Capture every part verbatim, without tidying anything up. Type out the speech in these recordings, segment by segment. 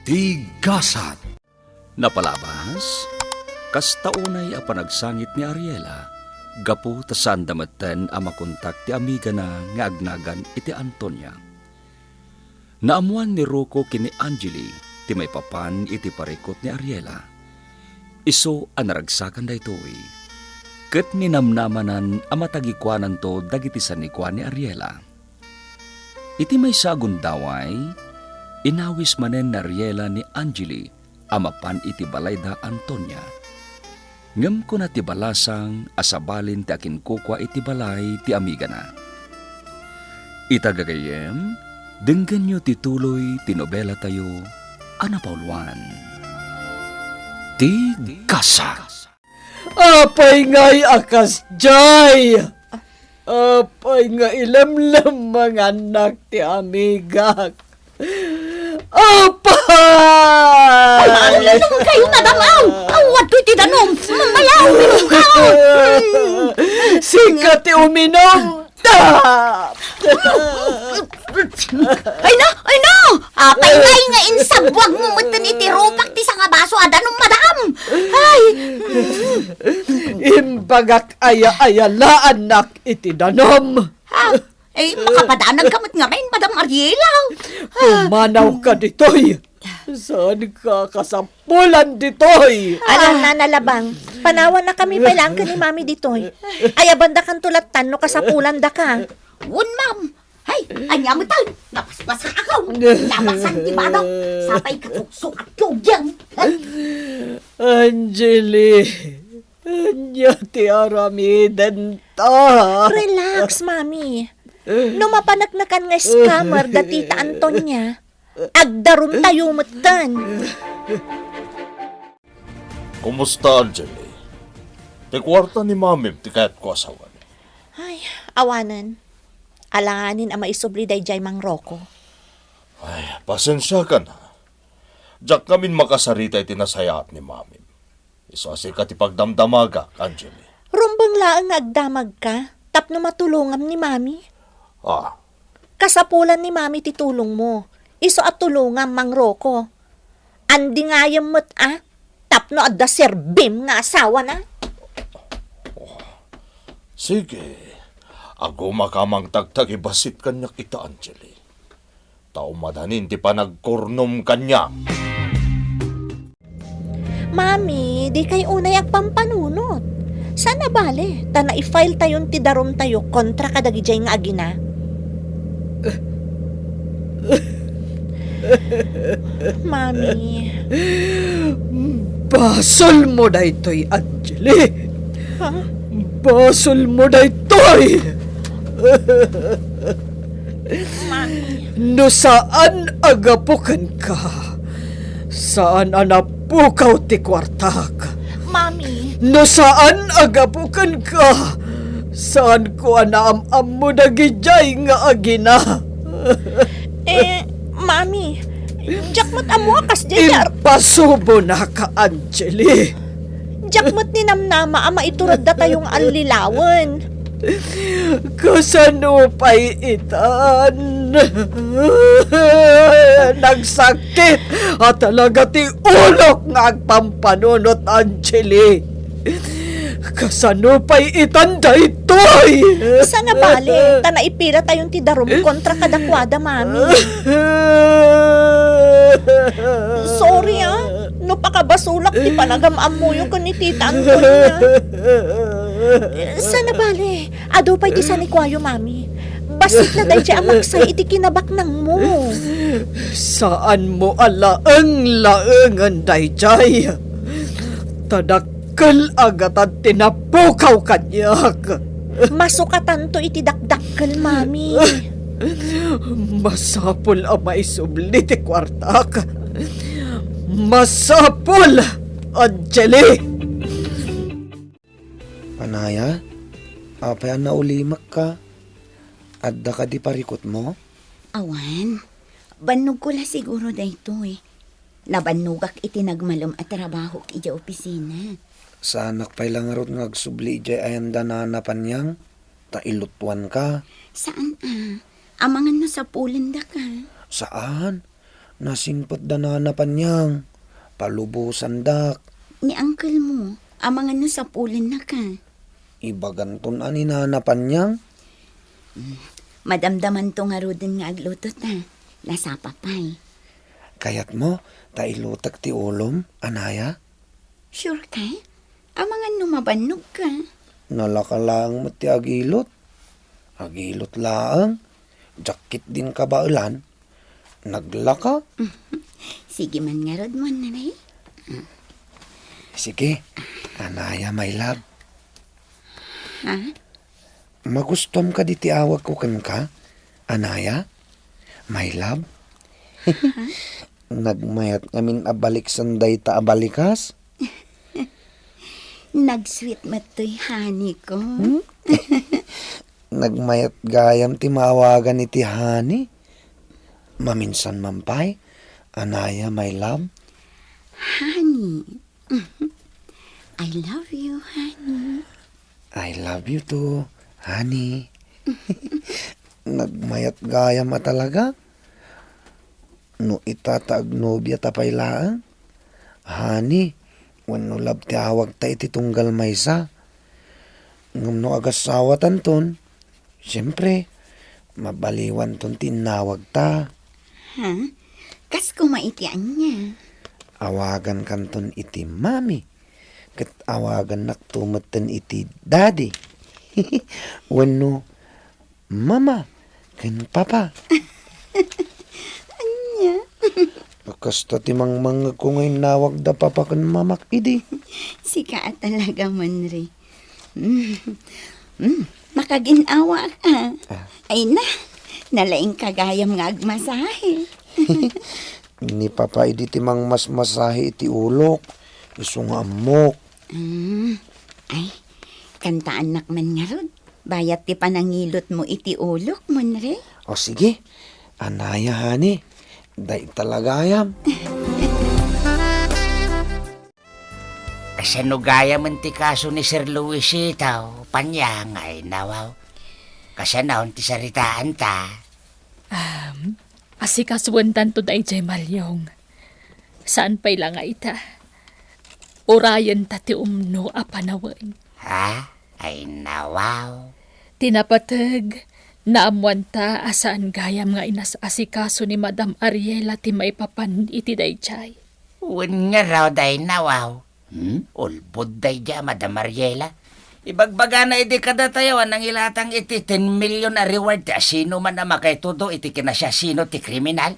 Ti gasat. Napalabas, kasta unay a panagsangit ni Ariela, gapu ta saanda metten a makontak ti amigana nga agnagan iti Antonia. Naammoan ni Rocco ken ni Angeli ti maipapan iti parikut ni Ariela. Isu a naragsakan daytoy, ket ninamnamanan a matagikuananto dagiti sanikua ni Ariela. Iti maysa a gundaway, inawis manen ni Ariela ni Angeli a mapan iti balayda Antonia. Ngem kuna ti balasang a sabalin ti akinkukua iti balay ti amigana. Ita gagayyem, denggenyo ti tuloy ti nobelatayo a napauluan, Ti Gasat. Apay ngay a kasdiay? Apay nga ilemlemmengannak ti amigak? Apay! Uminom kayo, madam, aw! Aw, adtoy ti danom! Mamayaw, uminom ka! Sika ti uminom! Ay na! Ay na! Apay ngay nga insagbuag mo metten iti rupak ti sangabaso a danom, madam! Ay! Imbagak aya-ayalaannak iti danom. Ha? Eh, makapadanag ka met ngamin, Madam Ariela. Pumanaw ka ditoy. Saan ka kasapulan ditoy? Alam na, Nalabang. Panawan na kami pay laeng ken ni Mami ditoy. Ay, abandakanto lattan no kasapulan da ka. Wen, ma'am. Hay, anya met ay? Napaspasak ako. Napasan ti manok. Sapay ka suksok at kugyang. Angeli, anya ti aramidenta? Relax, Mami. No mapaneknekan nga scammer da Tita Antonia, agdarumtayo metten. Kumusta, Angeli? Ti kuarta ni Mamim ti kayatko a sawen. Ay, awanen. Alanganin a maisubli daydiay Mang Rocco. Ay, pasensiakan, ha. Diak ngamin makasarita iti nasayaat ni Mamim. Isu a sika ti pagdamdamagak, Angeli. Rumbeng laeng nga agdamagka tapno matulongam ni Mami. Ah. Kasapulan ni Mami ti tulongmo. Isu a tulongam, Mang Rocco. Andi ngayem met a tapno adda serbim nga asawana. Sige, agumaka a mangtagtagibasit kaniak ita, Angeli. Ta umadanin ti panagkurnom kaniak. Mami, dikay unay agpampanunot. Saan a bale, ta naifile tayon ti darumtayo kontra kadagidiay nga agina. Mami. Basolmo daytoy, Angeli. Ha? Basolmo daytoy. Mami. No saan a gapu kenka, saan a napukaw ti kuartak. Mami. No saan a gapu kenka, saanko a naam-ammo dagidiay nga agina. Eh, Mami, diak met ammo a kasdiay ti ar- Impasubonak, Angeli. Diak met ninamnama a maiturod datayo nga allilawen. Kasano pay itan? Nagsakit a talaga ti ulok nga agpampanunot, Angeli. Kasano pay itan daytoy? Saan a bale, ta naipila tayon ti darum kontra kadakuada, Mami. Sorry, ah. No pakabasolak ti panagam-ammoyo ken ni Tita Antonia. Saan a bale, adu pay ti sanikuayo, Mami. Bassit na daydiay a maksay iti kinabaknangmo. Saanmo a laeng-laengen daydiay. Ta dakkel a gatad ti napukaw kaniak. Masukatanto iti dakdakkel, Mami. Masapul a maisubli ti kuartak. Masapul, Angeli! Panaya, apay a naulimekka? Adda kadi parikutmo? Awan. Bannogko la siguro daytoy. Nabannogak iti nagmalem a trabahok idiay opisina. Saanak pay la ngarud nga agsubli idiay ayandanana, Paniang, ta ilutuanka. Saan a. Amangan no sapulendaka. Saan. Nasingpetda Nana Panyang. Palubosandak. Ni uncle mo, amangan no sapulennaka. Ibaganton a ni Nana Panyang. Mm, madamdamanto ngaruden nga agluto ta. Nasapa pay. Kayatmo ta ilutek ti ulom, Anaya? Sure ka? Amangan no mabannogka. Nalaka laeng met ti agilot. Agilot laeng. Diak ketdin kabaelan. Naglaka. Sige man ngarud, Monre. Sige, Anaya, my love. Ha? Magustuam kadi ti awagko kenka, Anaya? My love? Nagmayat ngamin a baliksan dayta a balikas? Nag-sweet met toy honey ko. Hmm? Nagmayat gayam ti maawagan iti honey. Maminsan man pay, Anaya, my love. Honey. I love you, honey. I love you too, honey. Nagmayat gayam a talaga. No ita ta agnobiata pay laeng, honey, wenno love ti awagta iti tunggal maysa. Ngem no agassawatanton, siempre, mabaliwanton ti innawagta. Ha? Kas koma iti ania? Awagankanton iti mami, ket awagannakto metten iti daddy. Wenno mama ken papa. Ania? Kasta ti mangmangngegko nga innawagda papa ken mamak idi. Sika a talaga, Monre. Mm. Mm. Makagin-awa ka. Ah. Ay na, nalaing ka gayam nga agmasahe. Ni papa idi ti mangmasmasahe iti ulok, isu nga ammok. Mm. Ay, kantaannak man ngarud. Bayat ti panangilotmo iti ulok, Monre. O sige, Anaya, honey. Dayta la gayam. Kasano gayamen ti kaso ni Sir Luisito, Panyang, ay nawaw? Kasano ti saritaanta? Um, asikasuentanto daydiay Malyong. Saan pay la nga ita. Urayenta ti umno a panawen. Ha? Ay nawaw. Ti napateg, naammoanta a saan gayam nga inas-asikaso ni Madam Ariela ti maipapan iti daydiay. Wen ngarud ay nawaw. Hmm? Ulbod daydiay a Madam Ariela. Ibagbagana idi kadatayo a nangilatang iti ten million a reward ti asinoman a makaitudo iti kinasiasino ti kriminal.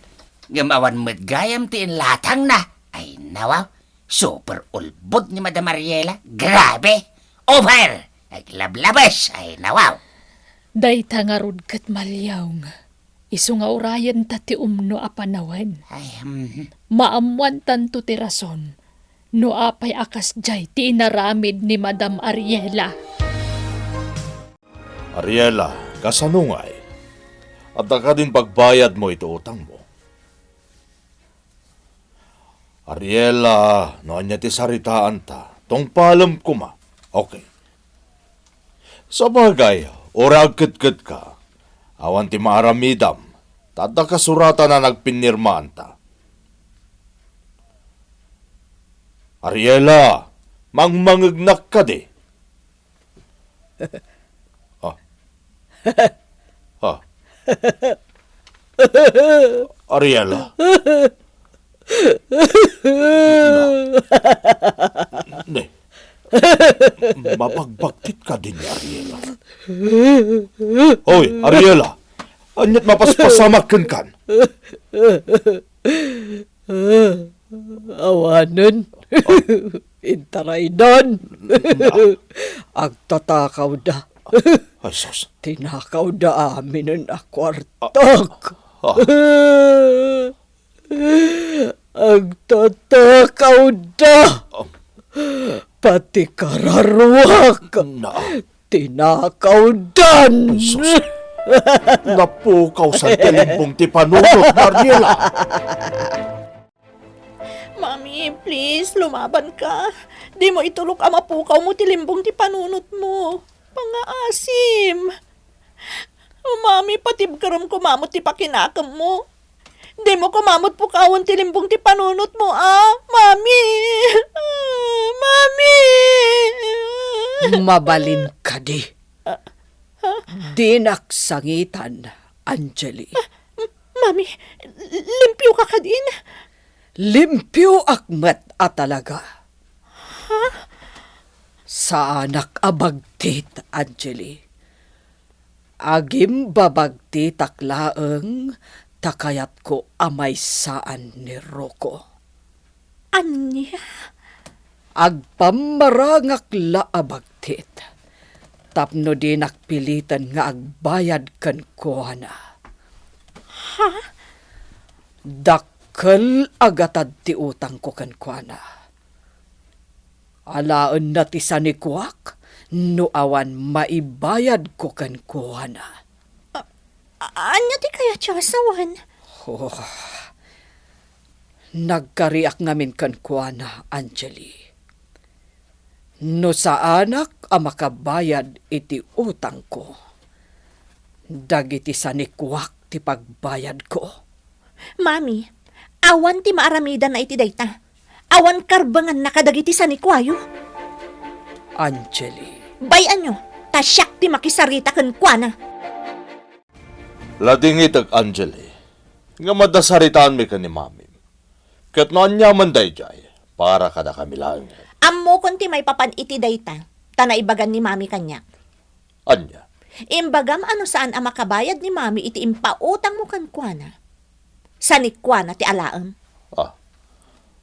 Ngem awan met gayam ti inlatangna. Ay nawaw. Super ulbod ni Madam Ariela. Grabe! Over! Aglablabas! Ay, nawaw! Dayta ngarud ket Malyong, isu nga urayenta ti umno a panawen. Ay, mhm. Maammoantanto ti rason no apay a kasdiay ti inaramid ni Madam Ariela. Ariela, kasano ngay? Adda kadin pagbayadmo iti utangmo? Ariela, no ania ti saritaanta, tungpalem koma. Okay. Sabagay, uray agketketka, awan ti maaramidam, ta adda kasuratan a nagpinirmaanta. Ariela, mangmangegnak kadi? Ah. Ah. Ariela. Na. Ne. Mapagbagtit kadi ni Ariela. Hoy, Ariela. Aniat mapaspasamak kenkan? Awanen. Intaraydan. Agtatakawda. Ay, sus. Tinakawda aminen a kuartak. Ah. Agtatakawda. Ah. Pati kararuak. Na. Tinakawdan. Ay, sus. Napukaw sa ti limbong ti panunot, Mariela. Mami, please, lumaban ka. Dimo itulok a mapukaw mo ti limbong ti panunot mo. Pangaasim. O, Mami, patibkerem koma mo ti pakinakemmo. Dimo koma met pukawen ti limbong ti panunotmo, a? Mami! Mami! Mabalin kadi. Ah, ah. Dinak sangitan, Angeli. Ah, m-, Mami, l-, limpioka kadin? Limpioak met a talaga. Ha? Saanak a bagtit, Angeli. Agimbabagtitak laeng ta kayatko a maysaan ni Rocco. Ania? Agpammarangak la a bagtit tapno dinak piliten nga agbayad kenkuana. Ha? Dakkel a gatad ti utangko kenkuana. Alaenna ti sanikuak no awan maibayadko kenkuana. A-, a-, ania ti kayatyo a sawen? Oh, nagkariak ngamin kenkuana, Angeli. No saanak a makabayad iti utangko, dagiti sanikuak ti pagbayadko. Mami, awan ti maaramidanna iti dayta. Awan karbenganna kadagiti sanikuayo. Angeli. Bay-anyo, ta siak ti makisarita kenkuana. Ladingitek, Angeli, ngem adda saritaanmi ken ni Mamim. Ket no aniaman daydiay, para kadakami laeng. Ammokon ti maipapan iti dayta, ta naibagan ni Mami kaniak. Ania? Imbagam a no saan a makabayad ni Mami iti impautangmo kenkuana, sanikuana ti alaem. Ah.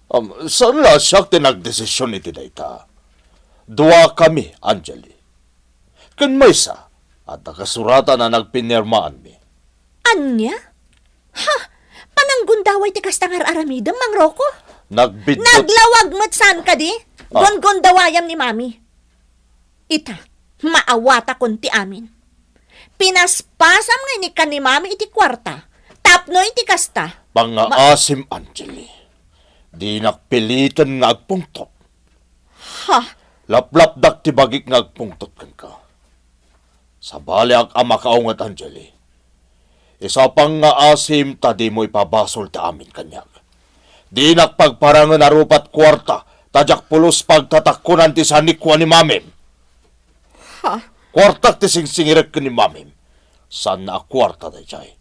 Um, saan la a siak ti nagdesisyon iti dayta. Duakami, Angeli. Ken maysa, adda kasuratan a nagpinirmaanmi. Ania? Ha? Pananggundaway ti kasta nga ar-aramidem, Mang Rocco? Nagbiddut- Naglawag met saan kadi? Ah. Gunggundawayam ni Mami. Ita, maawatakon ti amin. Pinaspasam nga inikkan ni Mami iti kuarta, tapno iti kasta, ma- Pangngaasim, Angeli. Dinak piliten nga agpungtot. Ha? Laplapdak ti bagik nga agpungtot kenka. Sabaliak a makaunget, Angeli. Isu a pangngaasim ta dimo ipabasol ti amin kaniak. Dinak pagparangen a rupa't kuarta, ta diak pulos pagtatakkonan ti sanikua ni Mamim. Ha? Kuartak ti singsingirek ken ni Mamim. Saanna a kuarta daydiay.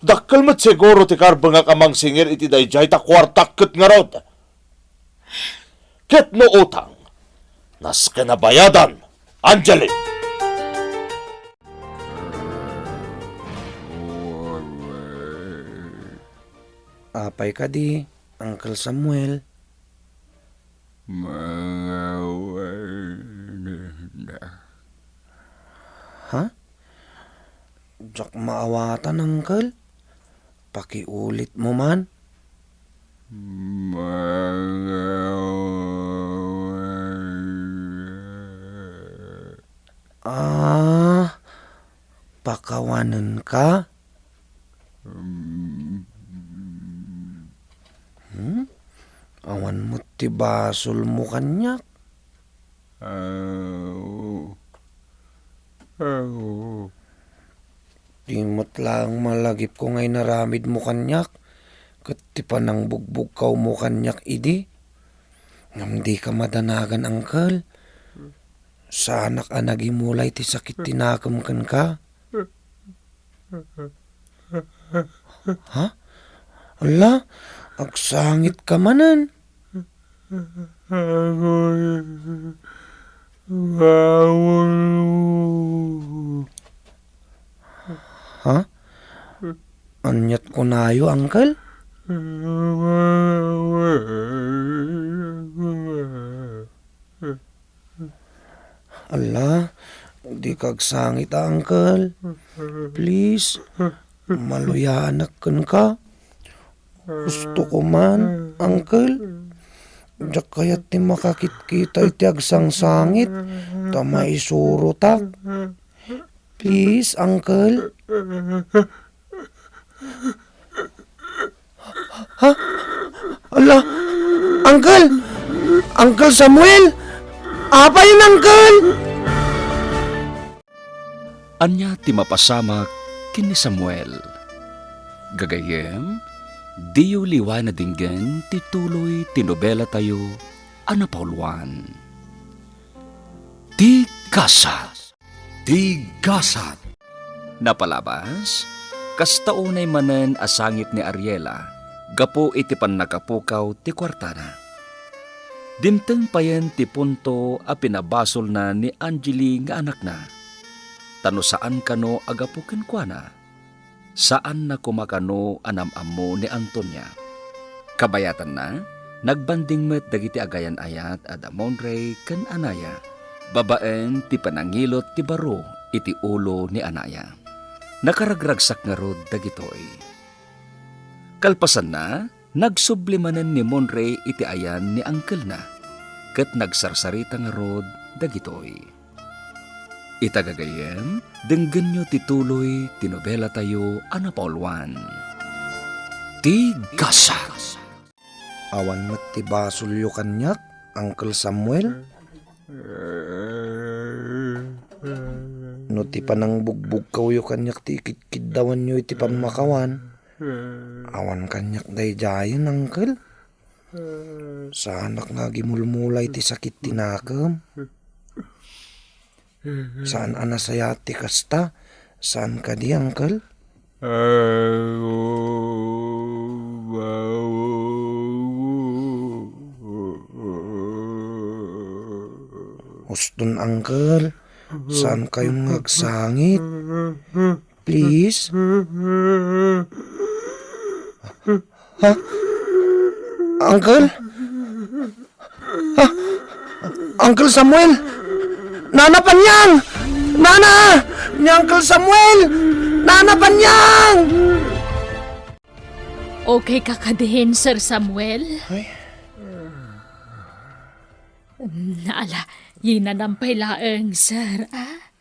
Dakkel met siguro ti karbengak a mangsingir iti daydiay ta kuartak ket ngarud. Ket no utang, nasken a bayadan, Angeli! Apay kadi, Uncle Samuel? Mangawan. Ha? Diak maawatan, Uncle. Pakiulitmo man. Mangawan. Ah, pakawanenka? Hmm? Awan met ti basolmo kaniak. Aw. Aw. Di met laeng malagipko nga inaramidmo kaniak, ket ti panangbugbugkawmo kaniak idi. Ngem dika madanagan, Uncle. Saanak a nagimulay ti sakit ti nakem kenka. Ha? Ala, agsangitka manen. Ha? Aniat kunayo, Uncle? Ala, dika agsangit a, Uncle. Please, maluyaanak kenka. Gustoko man, Uncle. Diak kayat ti makakitkita iti agsangsangit, ta maisurotak. Please, Uncle. Ha? Ala, Uncle! Uncle Samuel! Apay, Uncle! Ania ti mapasamak ken ni Samuel? Gagayyem, Diyo liwa nadinggen ti tuloy ti nobelatayo a napauluan, Ti Gasat. Ti Gasat. Napalabas, kasta unay manen a sangit ni Ariela gapu iti pannakapukaw ti kuartana. Dimteng payen ti punto a pinabasolna ni Angeli nga anakna. Ta no saan kano a gapu kenkuana, saanna koma kano a nam-ammo ni Antonia. Kabayatanna, nagbanding met dagiti agayan-ayat a da Monrey ken Anaya, babaen ti panangilot ti baro iti ulo ni Anaya. Nakaragragsak ngarud dagitoy. Kalpasanna, nagsubli manen ni Monrey iti ayan ni angkelna, ket nagsarsarita ngarud dagitoy. Ita gagayyem, denggenyo ti tuloy ti nobelatayo a napauluan, Ti Gasat. Awan met ti basolyo kaniak, Uncle Samuel? No ti panangbugbugkawyo kaniak ti ikidkiddawanyo iti pammakawan, awan kaniak daydiayen, Uncle. Saanak nga agimulmula iti sakit ti nakem. Saan a nasayaat ti kasta. Saan kadi, Uncle? Uston, Uncle. Saan kayon nga agsangit? Please? Ha? Uncle? Ha? Uncle Samuel? Nana Panyang! Nana! Ni Uncle Samuel! Nana Panyang! Okay ka kadin, Sir Samuel? Ay. Mm, ala, yinanam pay laeng, sir, ah?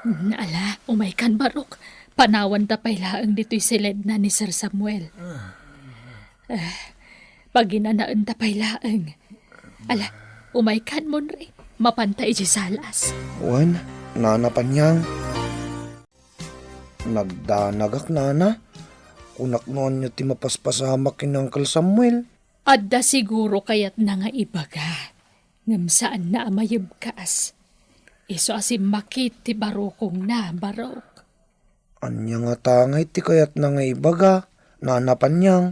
Mm, ala, umaykan, Barok. Panawanta pay laeng ditoy siledna ni Sir Samuel. Ah, paginanaenta pay laeng. Ala, umaykan, Monrey. Mapanta idiay salas. Wen, Nana Panyang. Nagdanagak, Nana. Kunak no ania ti mapaspasamak ken Uncle Samuel. Adda siguro kayatna nga ibaga, ngem saanna a mayebkas. Isu a simmakit ti barukongna, Barok. Ania ngata ngay ti kayatna nga ibaga, Nana Panyang?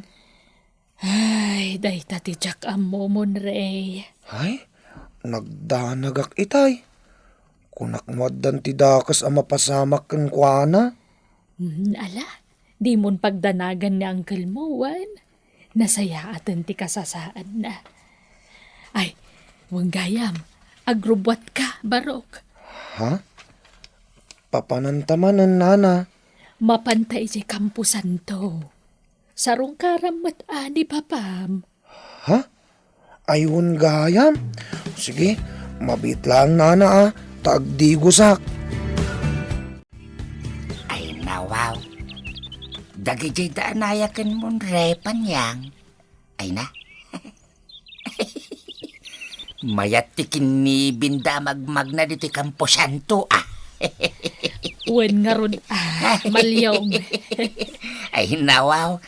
Ay, dayta ti diak ammo, Monrey. Ay, nagdanagak itay. Kunak no addan ti dakes a mapasamak kenkuana. Hmm, ala, dimon pagdanagan ni uncle mo, wen? Nasayaaten ti kasasaadna. Ay, wen gayam, agrubbuatka, Barok. Ha? Papananta manen, Nana? Mapanta idiay kamposanto. Sarungkaram met a ni papam. Ha? Ay, wen gayam? Sige, mabiit laeng, Nana, a, ta agdigosak. Ay, nawaw. Dagidiay da Anaya ken Monrey, Panyang. Ay na. Mayat ti kinnibinda a magmagna ditoy kamposanto, ah. Wen ngarud, ah, Malyong. Ay, nawaw.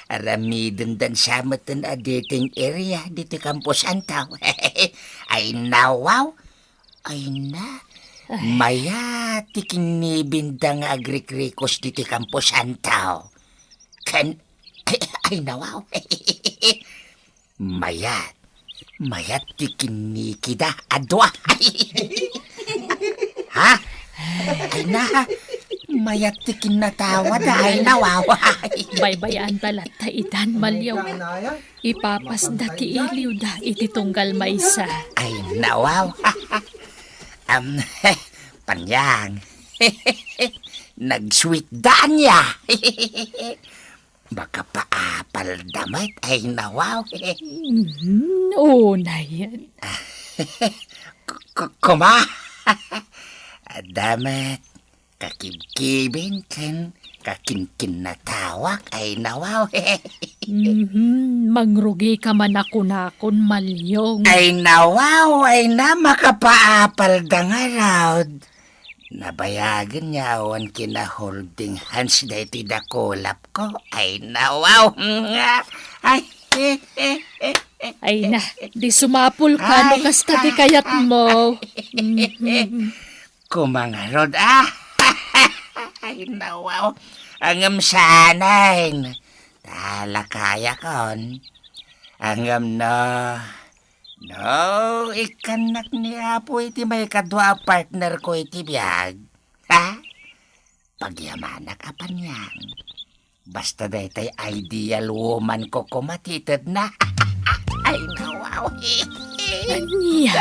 Aramidendan sa meten a dating area ditoy kamposanto. Ay, nawaw. Ay na, mayat ti kinnibinda nga agrikrikos ditoy kamposanto. Ken, ay, nawaw. Mayat, mayat ti kinnikida a dua. Ha? Ay na, mayat ti kinnatawad. Ay, nawaw. Baybayaanta latta itan, Malyong. Ipapasda ti iliwda iti tunggal maysa. Ay, nawaw. Am, Panyang. Nag-sweet da ania. Makapaapalda met, ay, nawaw. Mhm, unayen. K-, k-, kuma. Adda met. Kakibkibin ken kakinkinnatawak, ay, nawaw. Mhm, mangrugika man a kunakon, Malyong. Ay, nawaw, ay na, makapaapalda ngarud. Nabayagen nga awan kina-holding hands daytoy dakulapko. Ay, nawaw. Ay, Ay na, di sumapul ka no kasta ti kayatmo. Mhm. Kumangarod. Ah, ay, nawaw. Ngem saanen. Talakayakon. Ngem no, no, ikkannak ni Apo iti maikadua a partnerko iti biag. Ha? Pagyamanak a paniang. Basta daytay ideal woman ko koma ti itedna. Ay, nawaw. Ania?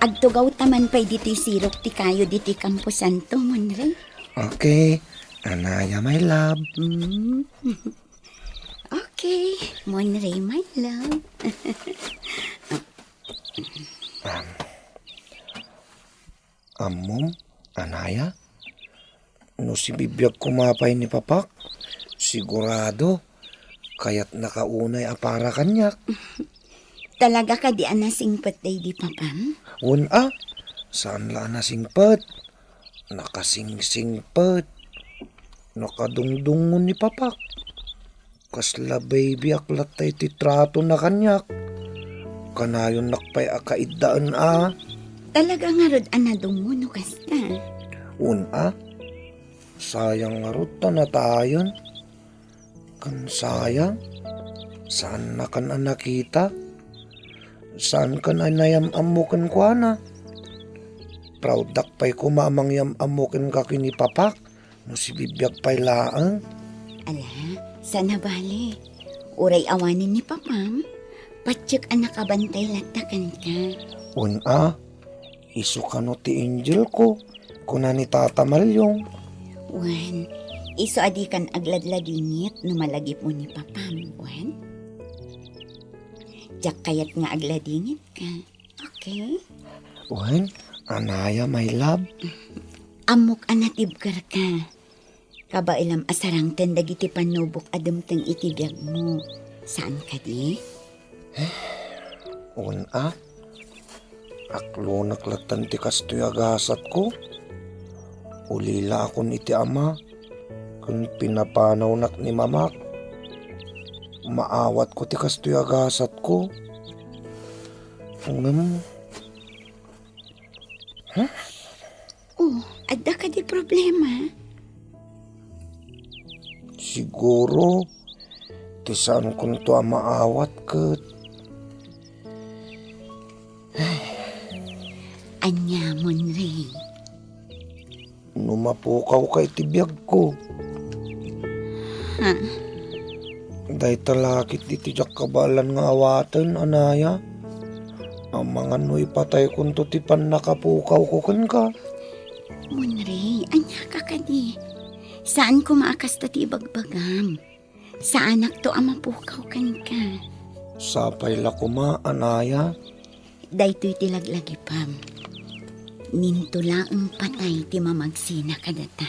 Agtugawta man pay ditoy sirok ti kayo ditoy kamposanto, Monre. Okay. Anaya, my love. Mm. Okay, Monre, my love. Ammom, Anaya? No sibibiag koma pay ni Papak, sigurado, kayatnaka unay a para kaniak. Talaga kadi a nasingpet daydi Papam? Wen a, saan la a nasingpet. Nakasingsingpet. Nakadungdungngo ni Papak. Kasla baby ak latta iti tratona kaniak. Kanayonnak pay a kaiddaen a. Talaga ngarud a nadungngo no kasta? Wen a. Sayang ngarud ta natayen. Ken sayang, saannakan a nakita. Saankan a nayam-ammo kenkuana. Proud-ak pay koma a mangyam-ammo kenka ken ni Papak. No sibibiag pay laeng. Ala, saan a bale. Uray awanen ni Papam, patiek a nakabantay latta kenka. Wen a, isu kano ti angel ko, kuna ni Tata Malyong. Wen, isu a dikan agladladingit no malagipmo ni Papam, wen? Diak kayat nga agladingit ka. Okay. Wen, Anaya, my love. Ammok a natibker ka. Kabaelam a sarangten dagiti pannubok a dumteng iti biagmo. Saan kadi? Wen a. Aklonak lattan ti kastoy a gasatko. Ulilaakon iti ama, ken pinapanawnak ni mamak. Maawatko ti kastoy a gasatko. Ngem, Oh, adda kadi problema? Siguro, ti saankonto a maawat ket. Ania, Monre? No mapukawka iti biagko. Ha? Dayta la ketdi ti diak kabaelan nga awaten, Anaya. Amangan no ipataykonto ti pannakapukawko kenka. Monre, ania ka kadi? Saan koma a kasta ti ibagbagam. Saanakto a mapukaw kenka. Sapay la koma, Anaya. Daytoy ti laglagipem. Ninto laeng patay ti mamagsina kadata.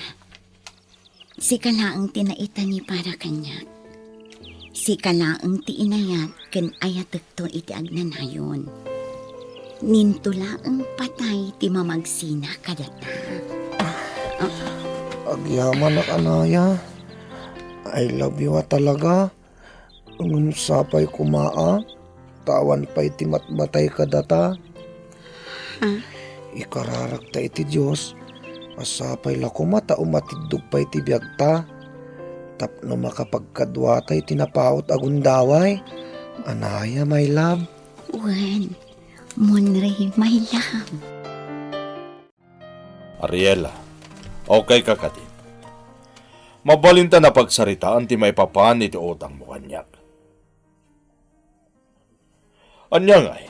Sika laeng ti naitani para kaniak. Sika laeng ti inayat ken ayatekto iti agnanayon. Ninto laeng patay ti mamagsina kadata. Agyamanak, Anaya. I love you a talaga. Ngem sapay koma a, ta awan pay ti matmatay kadata. Ha? Ikararagta iti Dios, a sapay la koma ta umatiddog pay ti biagta, tapno makapagkaduata iti napaut a gundaway. Anaya, my love. Wen, Monre, my love. Ariela, okay ka kadi? Mabalinta a pagsaritaan ti maipapan iti utangmo kaniak. Ania ngay?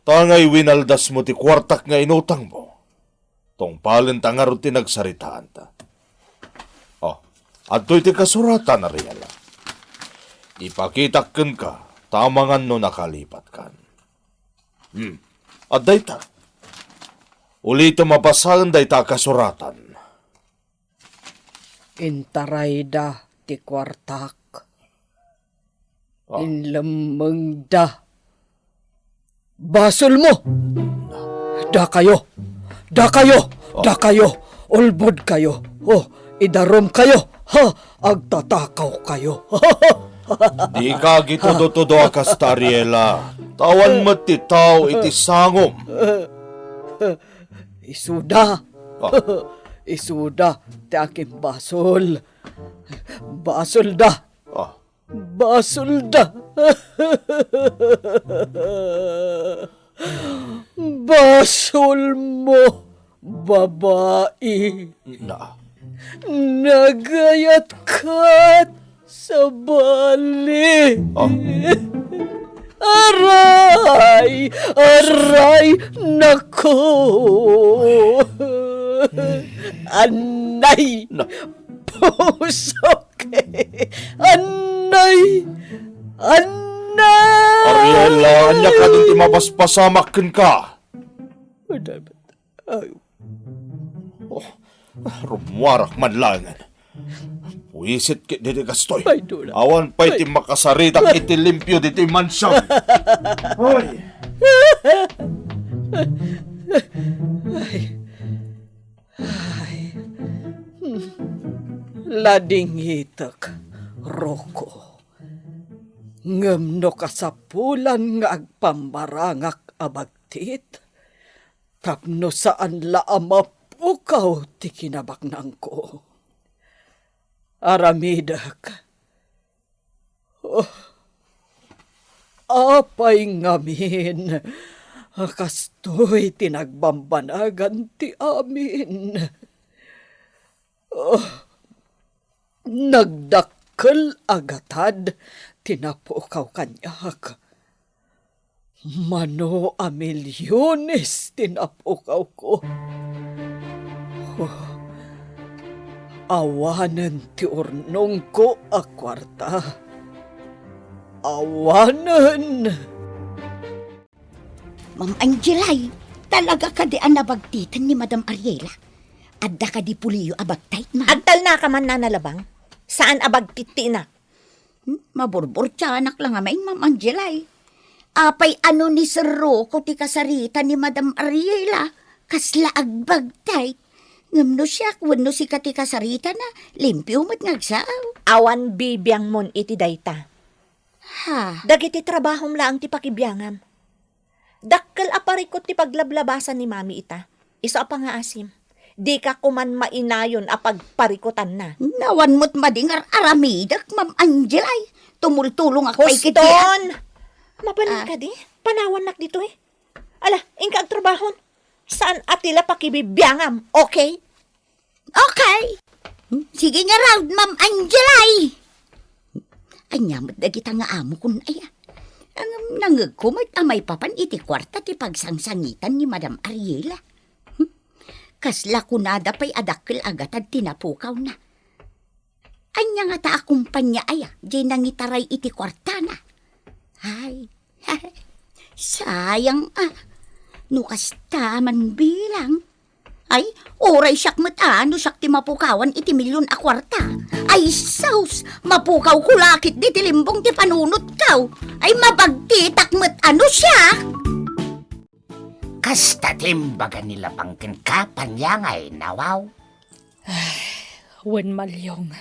Ta ngay winaldasmo ti kuartak nga inutangmo. Tungpalenta ngarud ti nagsaritaanta. Oh, adtoy ti kasuratan, Ariela. Ipakitak kenka ta amangan no nakalipatkan. Hmm. Adda ita. Ulitem a basaen dayta a kasuratan. Intarayda ti kuartak. Ah. Inlemmengda. Basolmo! Dakayo! Dakayo! Oh. Dakayo! Ulbodkayo! Oh, idarumkayo! Ha! Agtatakawkayo! Dika agitudo-tudo a kasta, Ariela. Ta awan met ti tao iti sangom. Isuda! Ah. Isuda ti akin basol. Basolda! Ah. Basolda. Basolmo, babai. Na. Nagayatkat sa bali. Ah. Aray! Aray! Nako! Anay! Na. Pusok! Anay! Anay! Ariela, ania kadin ti mapaspasamak kenka? Ay. Oh, rummuarak man laengen. Buisit ket didi kastoy. Ay, dula. Awan pay ti makasaritak iti limpio ditoy mansion. Ay. Ay. Ay, hmm. Ladingitek, Rocco. Ngem no kasapulan nga agpammarangak a bagtit, tapno saan la a mapukaw ti kinabaknangko. Aramidek. Oh, apay ngamin a kastoy ti nagbambanagan ti amin? Oh, nagdakkel a gatad ti napukaw kaniak. Mano a miliones ti napukawko. Oh, awanen ti urnongko a kuarta. Awanen! Ma'am Angelay, talaga kadi a nabagtitan ni Madam Ariela? Adda kadi pulio a bagtit, ma'am? Agtalnaka man, Nana Labang. Saan a bagtit ti inak? Hmm, maburburtianak la ngamin, Ma'am Angelay. Apay, ano ni Sir Rocco ti kasarita ni Madam Ariela? Kasla agbagtit. Ngem no siak wenno sika ti kasaritana, limpio met nga agsao. Awan bibiangmon iti dayta. Ha? Dagiti trabahom laeng ti pakibiangam. Dakkel a parikut ti paglablabasan ni Mami ita. Isu a pangaasim, dika koman mainayon a pagparikutanna. Awan met madi nga ar-aramidek, Ma'am Angelay. Tumultulongak pay ket di a- Huston! Mabalin Ah. kadi? Panawannak ditoy. Ala, inka agtrabahon. Saan a ti la pakibibiangam, okay? Okay. Hmm, sige ngarud, Ma'am Angelay. Ania met dagita nga amokon aya? Ngem nangngegko met a maipapan iti kuarta ti pagsangsangitan ni Madam Ariela. Hmm? Kasla kunada pay a dakkel a gatad ti napukawna. Ania ngata a kompania aya diay nangitaray iti kuartana? Ay, sayang a. No kasta man bilang. Ay, uray siak met a, no siak ti mapukawan iti milion a kuarta. Ay, sus! Mapukawko la ketdi ti limbong ti panunotko. Ay, mabagtitak met a no siak! Kasta ti imbaga ni Labang kenka, Panyang, ay nawaw. Ay, wen, Malyong.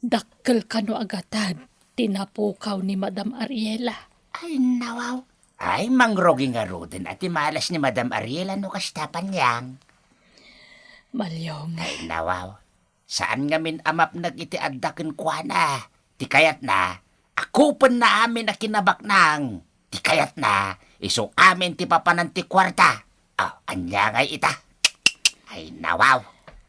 Dakkel kano a gatad ti napukaw ni Madam Ariela? Ay, nawaw. Ay, mangrugi ngaruden a ti malas ni Madam Ariela no kasta, Panyang. Malyong. Ay, nawaw. Saan ngamin a mapnek iti adda kenkuana. Ti kayatna, akupenna amin a kinabaknang. Ti kayatna, isu amin ti papanan ti kuarta. Oh, ania ngay ita? Ay, nawaw.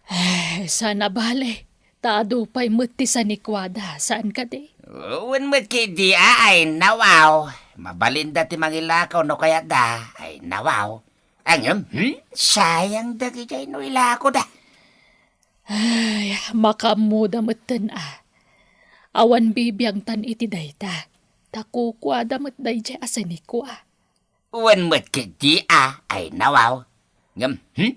Ay, saan a bale. Ta adu pay met ti sanikuada, saan kadi? Wen met ketdi a, ay nawaw. Mabalinda ti mangilakaw no kayatda, ay nawaw. Ngem, hmm? Sayang dagijay no ilakoda. Ay, makaammoda metten a. Awan bibiangtan iti dayta. Ta kukuada met dayjay a sanikua. Wen met ketdi a, ay nawaw. Ngem, hmm?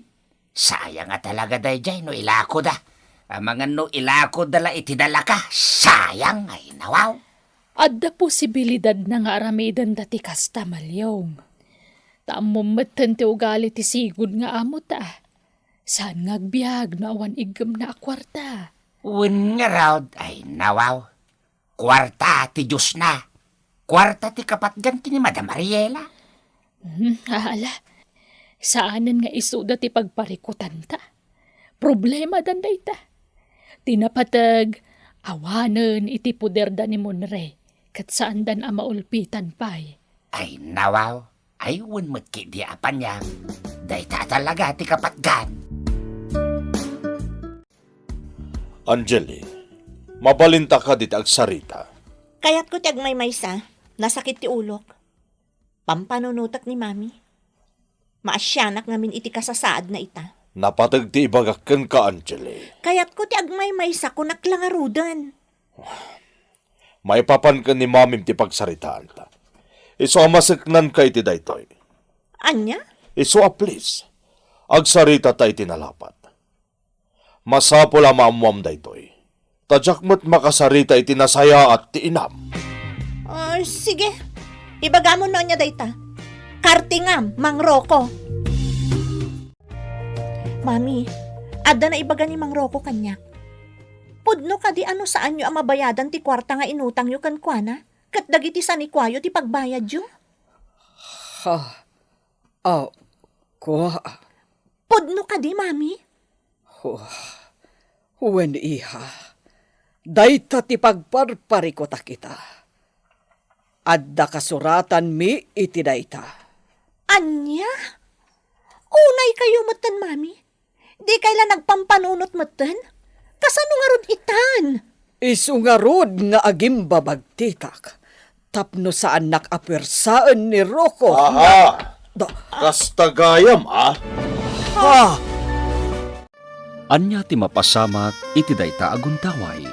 Sayang a talaga dayjay no ilakoda. Amangan no ilakoda la iti dalaka, sayang, ay nawaw. Adda posibilidadna nga aramidenda ti kasta, Malyong. Ammom metten ti ugali ti sigud nga amota. Saan nga agbiag no awan iggemna a kuarta. Wen ngarud, ay nawaw. Kuarta ti Diosna. Kuarta ti kapatgan ken ni Madam Ariela. Hmm, ala. Saanen nga isuda ti pagparikutanta. Problemadan dayta. Ti napateg, awanen iti poderda ni Monre, ket saandan a maulpitan pay. Ay, nawaw. Ay, wen met ketdi a paniag. Dayta talaga ti kapatgan. Angeli, mabalinta kadi ti agsarita? Kayatko ti agmaymaysa. Nasakit ti ulok. Pampanunotek ni Mami. Maasianak ngamin iti kasasaadna ita. Napateg ti ibagak kenka, Angeli. Kayatko ti agmaymaysa, kunak la ngaruden. Maipapan ken ni Mamim ti pagsaritaanta. Isu a maseknanka iti daytoy. Ania? Isu a please, agsaritata iti nalapat. Masapul a maammuam daytoy. Ta diak met makasarita iti nasayaat ti inam. Ah, sige. Ibagamon no ania dayta. Kartingam, Mangroko. Mami, adda naibaga ni Mangroko kaniak. Pudno kadi a no saanyo a mabayadan ti kuarta nga inutangyo kenkuana, ket dagiti sanikuayo ti pagbayadyo? Ha? Ah, kua. Pudno kadi, Mami? Oh, wen, iha. Dayta ti pagparparikutak ita. Adda kasuratanmi iti dayta. Ania? Unaykayo metten, Mami. Dikay la nagpampanunot metten? Kasano ngarud itan? Isu ngarud nga agimbabagtitak tapno saannak a puersaen ni Rocco. Aha! Da- Kasta gayam, a? Ha! Ania ti mapasamak iti dayta a gundaway?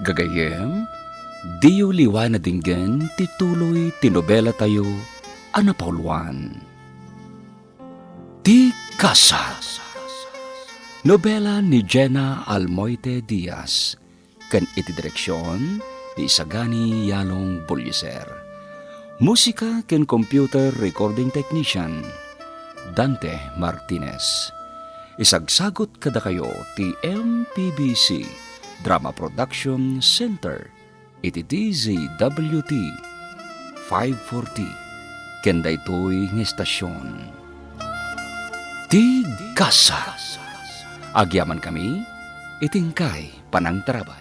Gagayyem, diyo liwayan a denggen ti tuloy ti nobelatayo a napauluan. Ti Kasa. Nobela ni Jenna Almoite Diaz, ken iti direksion ni Isagani Yalong Buliser. Musika ken computer recording technician, Dante Martinez. Isagsagut kadakayo ti M P B C Drama Production Center iti D Z W T five forty, ken daytoy nga estasion. Ti Kasa. Agyamankami iti inkay panangtarabay.